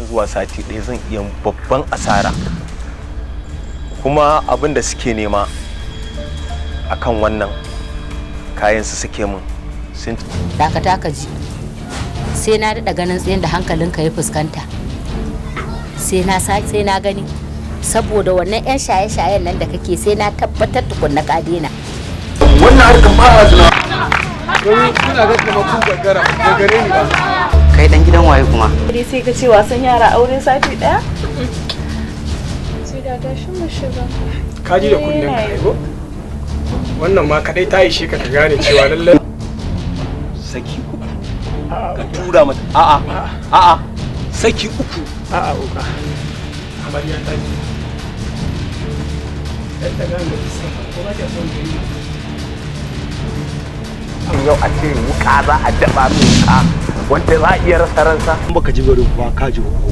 Zuwa sati ɗaya zan iya babban asara, kuma abin da suke nema akan wannan kayan su suke mun sun Dakata ka ji, sai na daɗa ganin tsayin da hankalinka ya fuskanta, sai na sa, sai na gani, saboda wannan 'yan shaye-shayen nan da kake, sai na tabbatar tukunna ka daina. Wannan harkar ba a zina. Don kuna ga kamar kun gagara gagare ni ba. Kai dan gidan waye kuma? Dai sai ka ce wasan yara, auren sati daya. Sai da tashi mu shiga. Ka ji da kunnen ka ko? Wannan ma kadai ta ishe ka ka gane cewa lallai Saki uku ka tura mata. A'a, a'a, saki uku. A'a uka. Amarya ta ji. Dan ta gane da ko ba ta son gari. Yau a ce wuka za a daba min, wuka wanda za a iya rasa ransa. In baka ji bari ba, ka ji ko?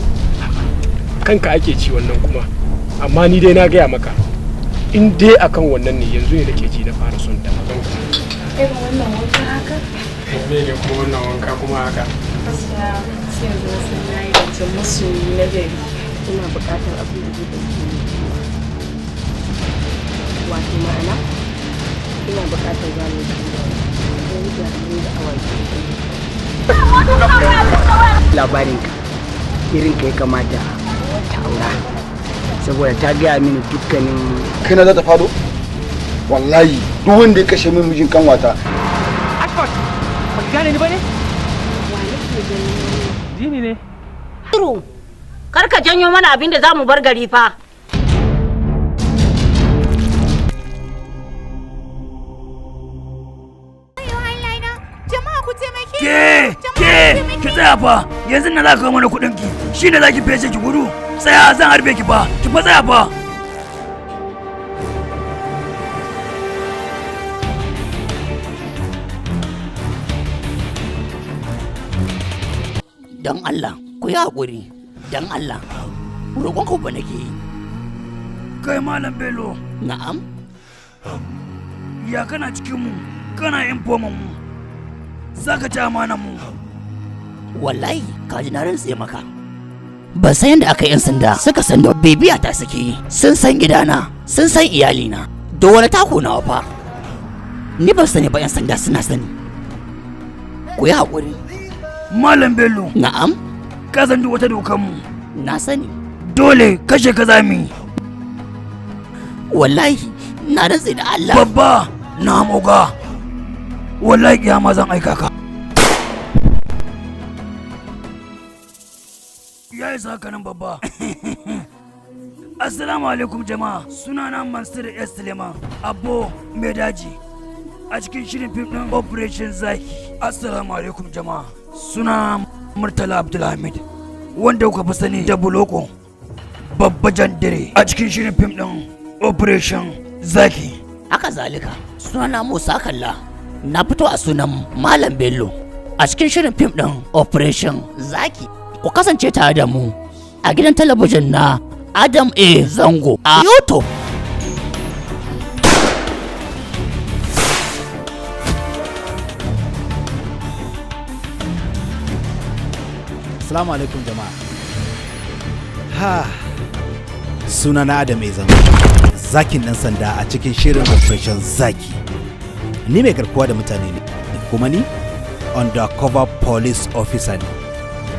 Kanka ake ci wannan kuma. Amma ni dai na gaya maka. In dai akan wannan ne, yanzu ne nake ji na fara son ta. Irin wannan wanka haka? Me ne kuma wannan wanka kuma haka? Gaskiya sai yanzu na san na yi zancen masoyi na gari. Ina buƙatar abin da zai ɗauke ni kewa. Wato ma'ana, ina buƙatar gano cewa ko da ni da awaki. Labarinka, irin ka ya kamata ta aura, saboda ta gaya mini dukkanin Kai na za ta fado? Wallahi duk wanda ya kashe min mijin kanwata. Ashford, ba ki gane ni ba ne? Jini ne. Iru, kar ka janyo mana abin da za mu bar gari fa. Ke, ke, ki tsaya fa, yanzu na za ka mana kuɗin ki, shine za ki fece ki gudu. Tsaya, zan harbe ki fa, ki fa tsaya fa. Don Allah ku yi haƙuri, don Allah, roƙon ku ba nake yi. Kai, Malam Bello. Na'am. Ya kana cikin mu, kana informan mu, za ka ci amanan mu? Wallahi ka ji na rantse maka, ban san yadda aka 'yan sanda suka san da bibiya ta suke yi. Sun san gidana, sun san iyalina da wani tako nawa fa. Ni ban sani ba, 'yan sanda suna sani. Ku yi haƙuri. Malam Bello. Na'am. Ka san duk wata dokan mu? Na sani. Dole kashe ka zami. Wallahi na rantse da Allah. Babba na moga, wallahi kiyama zan aika ka. Ya isa haka nan, babba. Assalamu alaikum jama'a, sunana Mansur S. Suleiman Abbo Mai Daji a cikin shirin fim din Operation Zaki. Assalamu alaikum jama'a, suna Murtala Abdulhamid, wanda kuka fi sani da Buloko Babba Jandire, a cikin shirin fim din Operation Zaki. Haka zalika, sunana Musa Kalla, na fito a sunan Malam Bello a cikin shirin fim din Operation Zaki. Ku kasance tare da mu a gidan talabijin na Adam A Zango a YouTube. Assalamu alaikum jama'a. Ha. Suna na Adam A Zango. Zakin ɗan sanda a cikin shirin Operation Zaki. Ni mai garkuwa da mutane ne, kuma ni undercover police officer ne.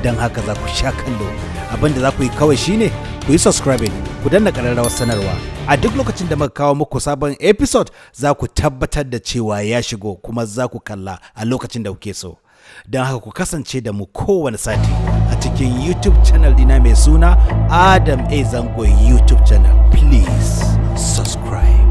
Don haka za ku sha kallo. Abin da za ku yi kawai shine ku yi subscribing, ku danna ƙararrawar sanarwa. A duk lokacin da muka kawo muku sabon episode, za ku tabbatar da cewa ya shigo, kuma za ku kalla a lokacin da kuke so. Don haka ku kasance da mu kowane sati a cikin YouTube channel dina mai suna Adam A Zango YouTube channel. Please subscribe.